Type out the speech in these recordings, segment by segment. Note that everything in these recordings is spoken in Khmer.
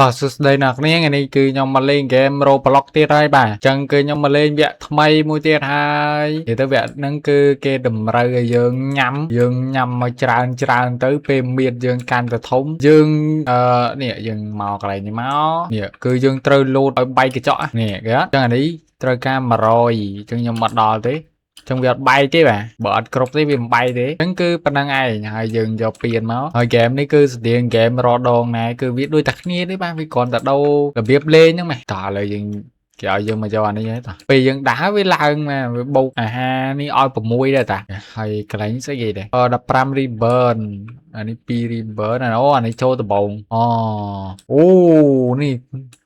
តោះសួស្តីអ្នកនាងថ្ងៃនេះគឺខ្ញុំមកលេងហ្គេម Roblox ទៀតហើយបាទអញ្ចឹងគឺខ្ញុំមកលេងវគ្គថ្មីមួយទៀតហើយនិយាយទៅវគ្គហ្នឹងគឺគេតម្រូវឲ្យយើងញ៉ាំយើងញ៉ាំមកច្រើនច្រើនទៅពេលមៀតយើងកាន់តែធំយើងអឺនេះយើងមកកន្លែងនេះមកនេះគឺយើងត្រូវលោតឲ្យបែកកញ្ចក់នេះគេអត់អញ្ចឹងអានេះត្រូវការ100អញ្ចឹងខ្ញុំមកដល់ទេចឹងវាអត់បែកទេបាទបើអត់គ្រប់ទេវាមិនបែកទេអញ្ចឹងគឺប៉ុណ្្នឹងឯងហើយយើងយកពៀនមកហើយហ្គេមនេះគឺស្តៀងហ្គេមរដងដែរគឺវាដូចតែគ្នាទេបាទវាគ្រាន់តែដូររបៀបលេងហ្នឹងម៉េះតោះឥឡូវយើងគេឲ្យយើងមកយកអានេះហើយតោះពេលយើងដើរវាឡើងមកវាបូកអាហារនេះឲ្យ6ដែរតាហើយកន្លែងស្អីគេដែរ15 rebirth អានេះ2 rebirth អាអូអានេះចូលដំបងអូអូនេះ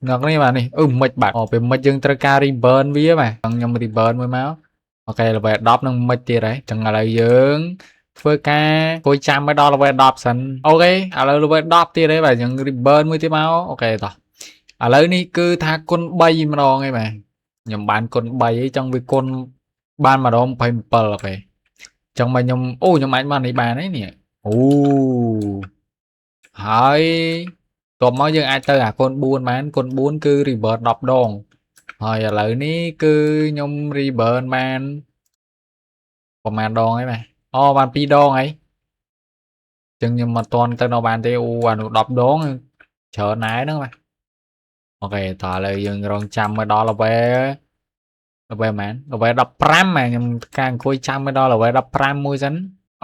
អ្នកនេះបាទនេះអឺមិនបាទអូពេលមិនយើងត្រូវការ rebirth វាបាទខ្ញុំ rebirth មួយមក OK level 10នឹងមិនទៀតហើយចឹងឥឡូវយើងធ្វើការអង្គុយចាំឲ្យដល់ level 10សិន OK ឥឡូវ level 10ទៀតហើយបាទយើង rebirth មួយទៀតមក OK តោះឥឡូវនេះគឺថាគុណ3ម្ដងឯងបាទខ្ញុំបានគុណ3អីចឹងវាគុណបានម្ដង27 OK ចឹងមកខ្ញុំអូខ្ញុំអាចមកនេះបានហើយនេះអូហើយតបមកយើងអាចទៅអាគុណ4បានគុណ4គឺ rebirth 10ដងហើយឥឡូវនេះគឺខ្ញុំ rebirth បានប្រហែលដងហើយបាទអូបាន2ដងហើយចឹងខ្ញុំមិនតន់ទៅដល់បានទេអូអានោះ10ដងច្រើនណែហ្នឹងបាទ OK តោះឥឡូវយើងរងចាំមកដល់ level level ប៉ុន្មាន level 15បាទខ្ញុំការអង្គុយចាំមកដល់ level 15មួយសិន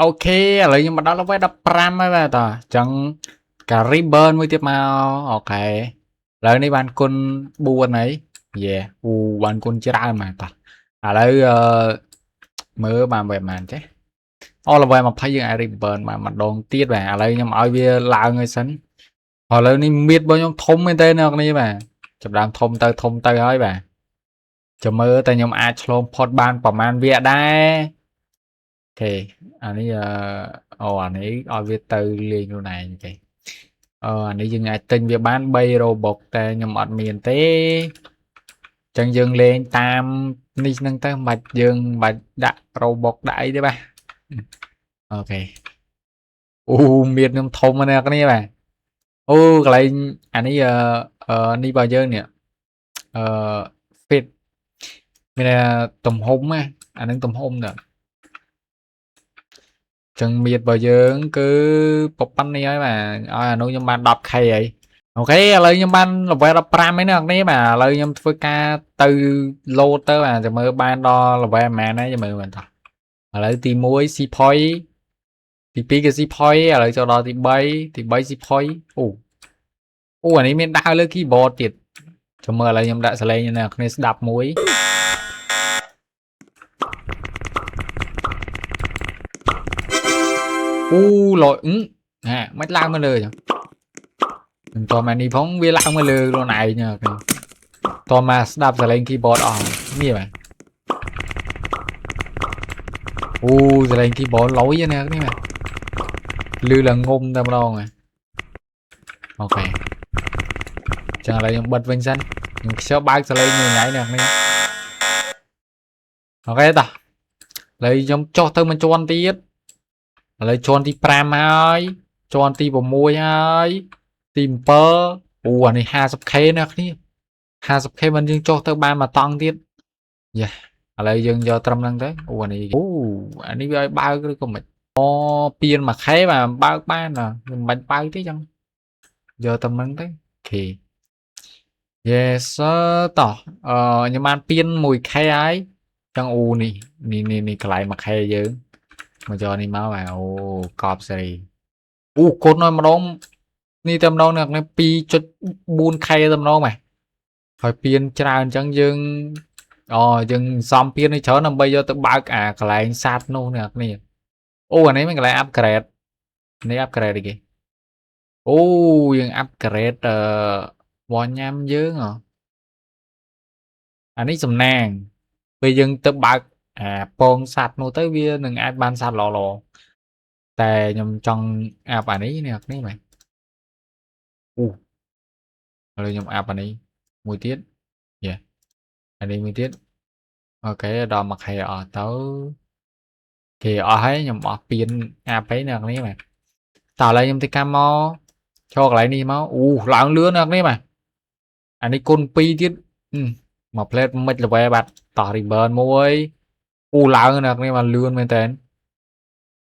OK ឥឡូវខ្ញុំមកដល់ level 15ហើយបាទតោះអញ្ចឹងការ rebirth មួយទៀតមក OK ឥឡូវនេះបានគុណ4ហើយយេអូបានគុណច្រើនមកតោះឥឡូវអឺមើលបានបែបបានចេះអូ level 20យើងអាច rebirth បានម្ដងទៀតបាទឥឡូវខ្ញុំឲ្យវាឡើងឲ្យសិនឥឡូវនេះមៀតរបស់ខ្ញុំធំមែនទេអ្នកនេះបាទចាប់ដើមធំទៅធំទៅហើយបាទចាំមើលតែខ្ញុំអាចឆ្លងផុតបានប្រហែលវគ្គដែរ OK អានេះអឺអូអានេះឲ្យវាទៅលេងខ្លួនឯង OK អឺអានេះយើងអាចទិញវាបាន3 Robux តែខ្ញុំអត់មានទេអញ្ចឹងយើងលេងតាមនេះហ្នឹងទៅមិនបាច់យើងមិនបាច់ដាក់ Robux ដាក់អីទេបាទ OK អូមៀតខ្ញុំធំណាស់គ្នាបាទអូកន្លែងអានេះអឺនេះរបស់យើងនេះអឺ fit មានទំហំណាអានឹងទំហំទៅចឹងមៀតរបស់យើងគឺប៉ុណ្្នេះហើយបាទឲ្យអានោះខ្ញុំបាន 10K ហើយ OK ឥឡូវខ្ញុំបាន level 15ហើយអ្នកនេះបាទឥឡូវខ្ញុំធ្វើការទៅ load ទៅបាទចាំមើលបានដល់ level ប៉ុន្មានហើយចាំមើលបាទតោះឥឡូវទី1 C point ទី2គឺ C point ឥឡូវចូលដល់ទី3ទី3 C point អូអូអានេះមានដើរលើ keyboard ទៀតចាំមើលឥឡូវខ្ញុំដាក់សលេងអ្នកគ្នាស្ដាប់មួយអូលយហាមិនឡើងមកលើចឹងមិនតមកនេះផងវាឡើងមកលើខ្លួនឯងហ្នឹងតមកស្ដាប់សលេង keyboard អស់នេះបាទអូសលេង keyboard លយណានេះបាទលឺឡើងងុំតែម្ដង OK ចឹងឥឡូវខ្ញុំបិទវិញសិនខ្ញុំខ្ជិលបើកសលេងញ៉ៃនេះនេះ OK តោះឥឡូវខ្ញុំចុះទៅមួយជាន់ទៀតឥឡូវជាន់ទី5ហើយជាន់ទី6ហើយទី7អូអានេះ 50K ណាគ្នា 50K មិនយើងចុះទៅបានមួយតង់ទៀតយ៉ាឥឡូវយើងយកត្រឹមហ្នឹងទៅអូអានេះអូអានេះវាឲ្យបើកឬក៏មិនអូពៀន 1K បាទបើកបានមិនបាច់បើកទេចឹងយកត្រឹមហ្នឹងទៅ OK Yes sir តោះអឺខ្ញុំបានពៀន 1K ហើយចឹងអូនេះនេះនេះកន្លែង 1K យើងមកយកនេះមកបាទអូកប់សេរីអូកូនឲ្យម្ដងនេះតែម្ដងនេះ 2.4K តែម្ដងបាទហើយពៀនច្រើនអញ្ចឹងយើងអូយើងសំពៀននេះច្រើនដើម្បីយកទៅបើកអាកន្លែងសัตว์នោះអ្នកនេះអូអានេះមានកន្លែង upgrade នេះ upgrade អីគេអូយើង upgrade អឺវ៉ាញ៉ាំយើងហ៎អានេះសំណាងពេលយើងទៅបើកអាពងសัตว์នោះទៅវានឹងអាចបានសัตว์ល្អៗតែខ្ញុំចង់ up អានេះនេះនេះមែនអូឥឡូវខ្ញុំ up អានេះមួយទៀតយេអានេះមួយទៀត OK ដល់មួយខែអស់ទៅគេអស់ហើយខ្ញុំអស់ពៀន up ហើយអ្នកនេះមែនតើឥឡូវខ្ញុំទៅកម្មមក ឈរកន្លែងនេះមកអូឡើងលឿនណាស់នេះបាទអានេះគុណ2ទៀតមកផ្លែតមិន level បាត់តោះ rebirth មួយអូឡើងណាស់នេះបាទលឿនមែនតើ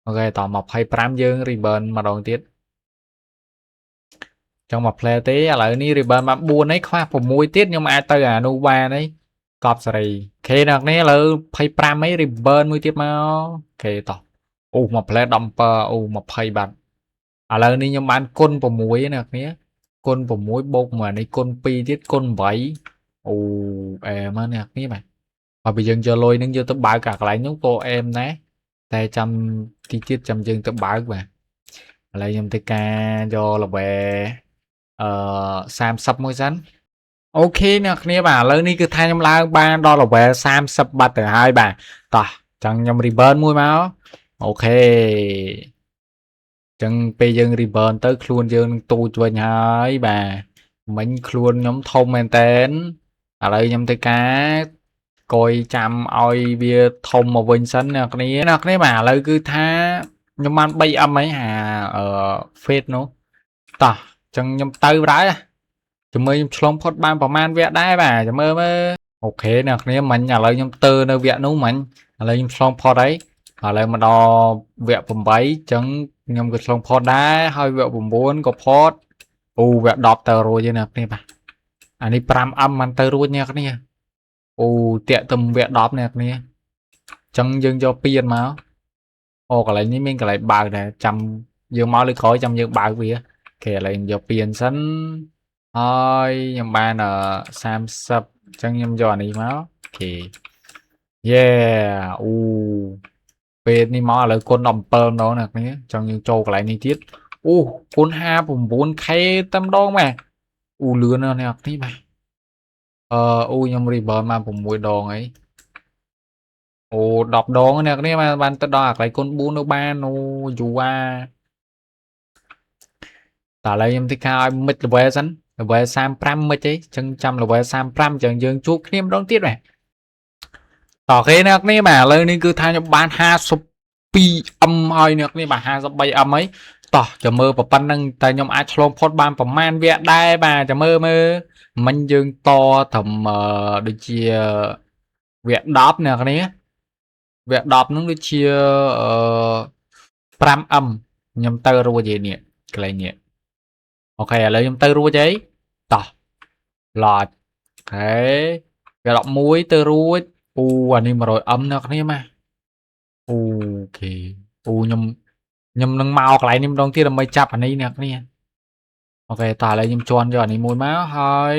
OK តោះ25យើង rebirth ម្ដងទៀតចង់មកផ្លែទេឥឡូវនេះ rebirth មក4នេះខ្វះ6ទៀតខ្ញុំអាចទៅអានោះបានហើយកប់សេរី OK អ្នកនេះឥឡូវ25អី rebirth មួយទៀតមក OK តោះអូមកផ្លែ17អូ20បាត់ឥឡូវនេះខ្ញុំបានគុណ6ណាអ្នកនេះគុណ6បូកមួយនេះគុណ2ទៀតគុណ8អូអែមអ្នកនេះបាទបើបើយើងយកលុយនឹងយកទៅបើកអាកន្លែងនោះក៏អែមដែរតែចាំទីទៀតចាំយើងទៅបើកបាទឥឡូវខ្ញុំធ្វើការយក level 30មួយសិន OK អ្នកគ្នាបាទឥឡូវនេះគឺថាខ្ញុំឡើងបានដល់ level 30បាត់ទៅហើយបាទតោះចឹងខ្ញុំ rebirth មួយមក OK ចឹងពេលយើង rebirth ទៅខ្លួនយើងនឹងទូចវិញហើយបាទមិញខ្លួនខ្ញុំធំមែនតែនឥឡូវខ្ញុំធ្វើការកយចាំឲ្យវាធំមកវិញសិនអ្នកគ្នាអ្នកគ្នាបាទឥឡូវគឺថាខ្ញុំបាន 3M ហើយអាអឺ Fate នោះតោះចឹងខ្ញុំទៅបណ្ដោយចាំមើលខ្ញុំឆ្លងផុតបានប្រហែលវគ្គដែរបាទចាំមើលមើល OK អ្នកគ្នាមិញឥឡូវខ្ញុំទៅនៅវគ្គនោះមិញឥឡូវខ្ញុំឆ្លងផុតហើយឥឡូវមកដល់វគ្គ8អញ្ចឹងខ្ញុំក៏ឆ្លងផុតដែរហើយវគ្គ9ក៏ផុតអូវគ្គ10ទៅរួចហើយអ្នកគ្នាបាទអានេះ 5M មិនទៅរួចអ្នកគ្នាអូតាក់ទៅវគ្គ10អ្នកគ្នាអញ្ចឹងយើងយកពៀនមកអូកន្លែងនេះមានកន្លែងបើកដែរចាំយើងមកលើក្រោយចាំយើងបើកវា OK ឥឡូវខ្ញុំយកពៀនសិនហើយខ្ញុំបាន30អញ្ចឹងខ្ញុំយកអានេះមក OK yeah អូពេលនេះមកឥឡូវគុណ17ម្ដងណាគ្នាចង់យើងចូលកន្លែងនេះទៀតអូគុណ 59K តែម្ដងបាទអូលឿនណាស់អ្នកនេះបាទអូខ្ញុំ rebirth មក6ដងអីអូ10ដងអ្នកនេះបានបានទៅដល់អាកន្លែងគុណ4នៅបានអូយូអាតើឥឡូវខ្ញុំធ្វើការឲ្យមិច level សិន level 35មិចអីចឹងចាំ level 35ចឹងយើងជួបគ្នាម្ដងទៀតបាទតោះគេអ្នកនេះបាទឥឡូវនេះគឺថាខ្ញុំបាន 52M ហើយអ្នកនេះបាទ 53M ហើយតោះចាំមើលប៉ុណ្្នឹងតែខ្ញុំអាចឆ្លងផុតបានប្រមាណវគ្គដែរបាទចាំមើលមើលមិញយើងតត្រឹមដូចជាវគ្គ10អ្នកនេះវគ្គ10ហ្នឹងដូចជាអឺ 5M ខ្ញុំទៅរួចឯនេះកន្លែងនេះOK ឥឡូវខ្ញុំទៅរួចអីតោះឡត OK វគ្គ11ទៅរួចអូអានេះ 100M អ្នកគ្នាមក OK អូខ្ញុំខ្ញុំនឹងមកកន្លែងនេះម្ដងទៀតដើម្បីចាប់អានេះអ្នកគ្នាOK តោះឥឡូវខ្ញុំជន់យកអានេះមួយមកហើយ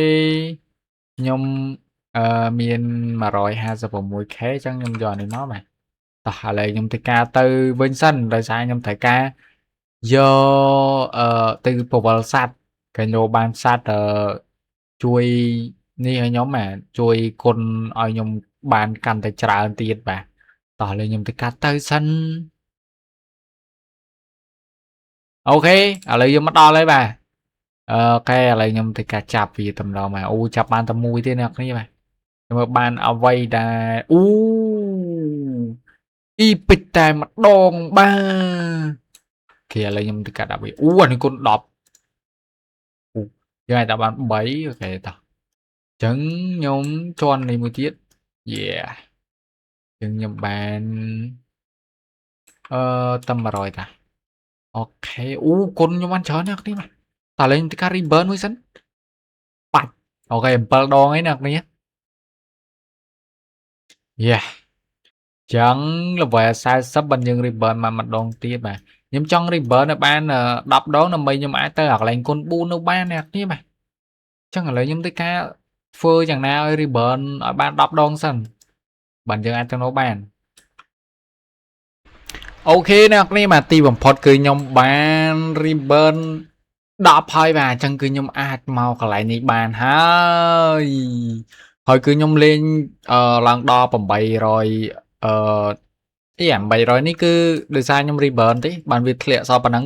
ខ្ញុំអឺមាន 156K អញ្ចឹងខ្ញុំយកអានេះមកបាទតោះឥឡូវខ្ញុំធ្វើការទៅវិញសិនដោយសារខ្ញុំត្រូវការយកអឺទៅពវល់សัตว์កញោបានសัตว์អឺជួយនេះឲ្យខ្ញុំបាទជួយគុណឲ្យខ្ញុំបានកាន់តែច្រើនទៀតបាទតោះឥឡូវខ្ញុំទៅកាត់ទៅសិន OK ឥឡូវយើងមកដល់ហើយបាទ OK ឥឡូវខ្ញុំទៅកាត់ចាប់វាតម្ដងបាទអូចាប់បានតែមួយទេអ្នកគ្នាបាទខ្ញុំមើលបានអ្វីដែលអូអ៊ីពេចតែម្ដងបាទ OK ឥឡូវខ្ញុំទៅកាត់ដាក់វាអូអានេះគុណ10អូយើងអាចដាក់បាន3OK តោះអញ្ចឹងខ្ញុំជន់នេះមួយទៀត yeah អញ្ចឹងខ្ញុំបានតែ100តាOK អូគុណខ្ញុំបានច្រើនណាស់គ្នាបាទតើលេងទៅការ rebirth មួយសិនបាច់OK 7ដងឯអ្នកគ្នា Yeah ចឹង level 40បើយើង rebirth មកម្ដងទៀតបាទខ្ញុំចង់ rebirth នៅបាន10ដងដើម្បីខ្ញុំអាចទៅអាកន្លែងគុណ4នៅបានអ្នកគ្នាបាទចឹងឥឡូវខ្ញុំទៅការធ្វើយ៉ាងណាឲ្យ rebirth ឲ្យបាន10ដងសិនបាទយើងអាចទៅនៅបាន OK អ្នកគ្នាបាទទីបំផុតគឺខ្ញុំបាន rebirth 10ហើយបាទអញ្ចឹងគឺខ្ញុំអាចមកកន្លែងនេះបានហើយហើយគឺខ្ញុំលេងអឺឡើងដល់800អីអា800នេះគឺដោយសារខ្ញុំ rebirth ទេបានវាធ្លាក់សល់ប៉ុណ្ណឹង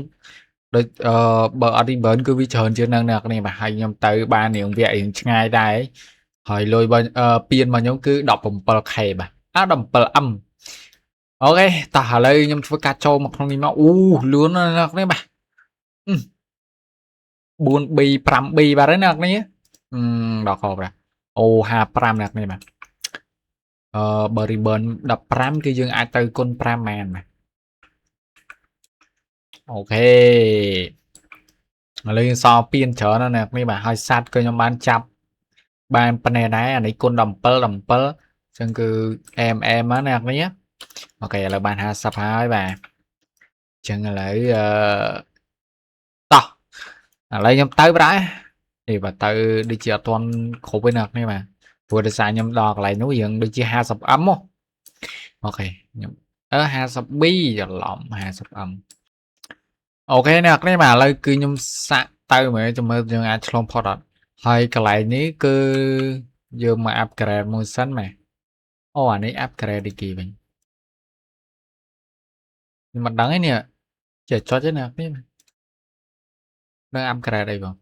ដូចអឺបើអត់ rebirth គឺវាច្រើនជាងនឹងអ្នកគ្នាបាទហើយខ្ញុំទៅបានរៀងវគ្គរៀងឆ្ងាយដែរហើយលុយរបស់ពៀនរបស់ខ្ញុំគឺ 17K បាទអ 17M OK តោះឥឡូវខ្ញុំធ្វើការចូលមកក្នុងនេះមកអូលឿនណាស់អ្នកនេះបាទ 4B 5B បាទហើយអ្នកនេះអឺដល់កប្រាអូ55អ្នកនេះបាទអឺបើ rebirth 15គឺយើងអាចទៅគុណ5បានបាទ OK ឥឡូវយើងសល់ពៀនច្រើនណាស់អ្នកនេះបាទហើយសัตว์ក៏ខ្ញុំបានចាប់បានប៉ុណ្ណេះដែរអានេះគុណ17 17អញ្ចឹងគឺ MM ណាអ្នកនេះ OK ឥឡូវបាន50ហើយបាទអញ្ចឹងឥឡូវអឺតោះឥឡូវខ្ញុំទៅប្រានេះបាទទៅដូចជាអត់ទាន់គ្រប់ទេអ្នកនេះបាទព្រោះដោយសារខ្ញុំដល់កន្លែងនោះយើងដូចជា 50M ហ៎ OK ខ្ញុំអឺ 50B ច្រឡំ 50M OK អ្នកនេះបាទឥឡូវគឺខ្ញុំសាក់ទៅមើលចាំមើលយើងអាចឆ្លងផុតអត់ហើយកន្លែងនេះគឺយើងមក upgrade មួយសិនម៉ែអូអានេះ upgrade ទីគេវិញខ្ញុំមិនដឹងទេនេះចេះចុចទេអ្នកនេះនឹង upgrade អីបង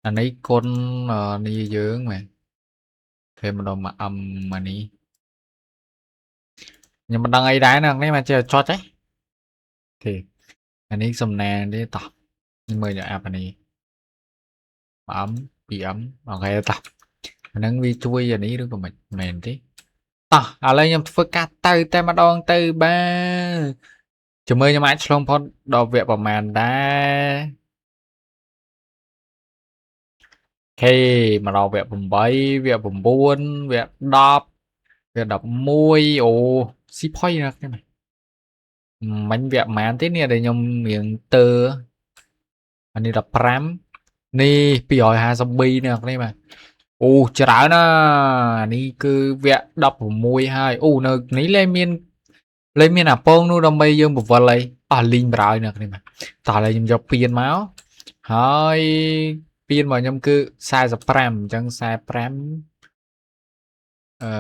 អានេះគុណនេះយើងមែនគេម្ដងមកអឹមអានេះខ្ញុំមិនដឹងអីដែរអ្នកនេះមកចេះចុចទេទេអានេះសំណាងទេតោះមើលយក up អានេះ 1M 2M OK តោះអាហ្នឹងវាជួយអានេះឬក៏មិនមែនទេតោះឥឡូវខ្ញុំធ្វើការទៅតែម្ដងទៅបាទជំរឿខ្ញុំអាចឆ្លងផុតដល់វគ្គប្រហែលដែរ OK មកដល់វគ្គ8វគ្គ9វគ្គ10វគ្គ11អូស៊ីផុយណាស់ខ្ញុំមិញវគ្គប៉ុន្មានទេនេះដែលខ្ញុំរៀងទើអានេះ15នេះ252នេះនេះបាទអូច្រើនណាស់នេះគឺវគ្គ16ហើយអូនៅនេះលែងមានលែងមានអាពងនោះដើម្បីយើងពវល់អីអស់លីងបរោយនេះនេះបាទតោះឥឡូវខ្ញុំយកពៀនមកហើយពៀនរបស់ខ្ញុំគឺ45អញ្ចឹង45អឺ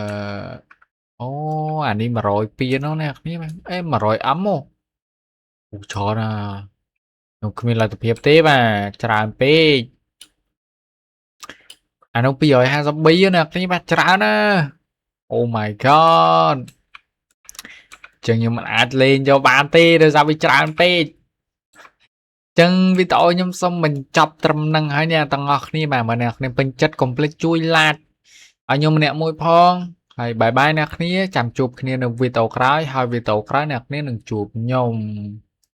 អូអានេះ100ពៀននោះអ្នកនេះបាទអេ 100M អូអូច្រើនណាស់ខ្ញុំគ្មានលទ្ធភាពទេបាទច្រើនពេកអានោះ252ណាគ្នាបាទច្រើនណា Oh my god ចឹងខ្ញុំមិនអាចលេងយកបានទេដោយសារវាច្រើនពេកចឹងវីដេអូខ្ញុំសូមបញ្ចប់ត្រឹមហ្នឹងហើយអ្នកទាំងអស់គ្នាបាទមើលអ្នកគ្នាពេញចិត្តកុំភ្លេចជួយ like ឲ្យខ្ញុំម្នាក់មួយផងហើយ bye bye អ្នកគ្នាចាំជួបគ្នានៅវីដេអូក្រោយហើយវីដេអូក្រោយអ្នកគ្នានឹងជួបខ្ញុំ។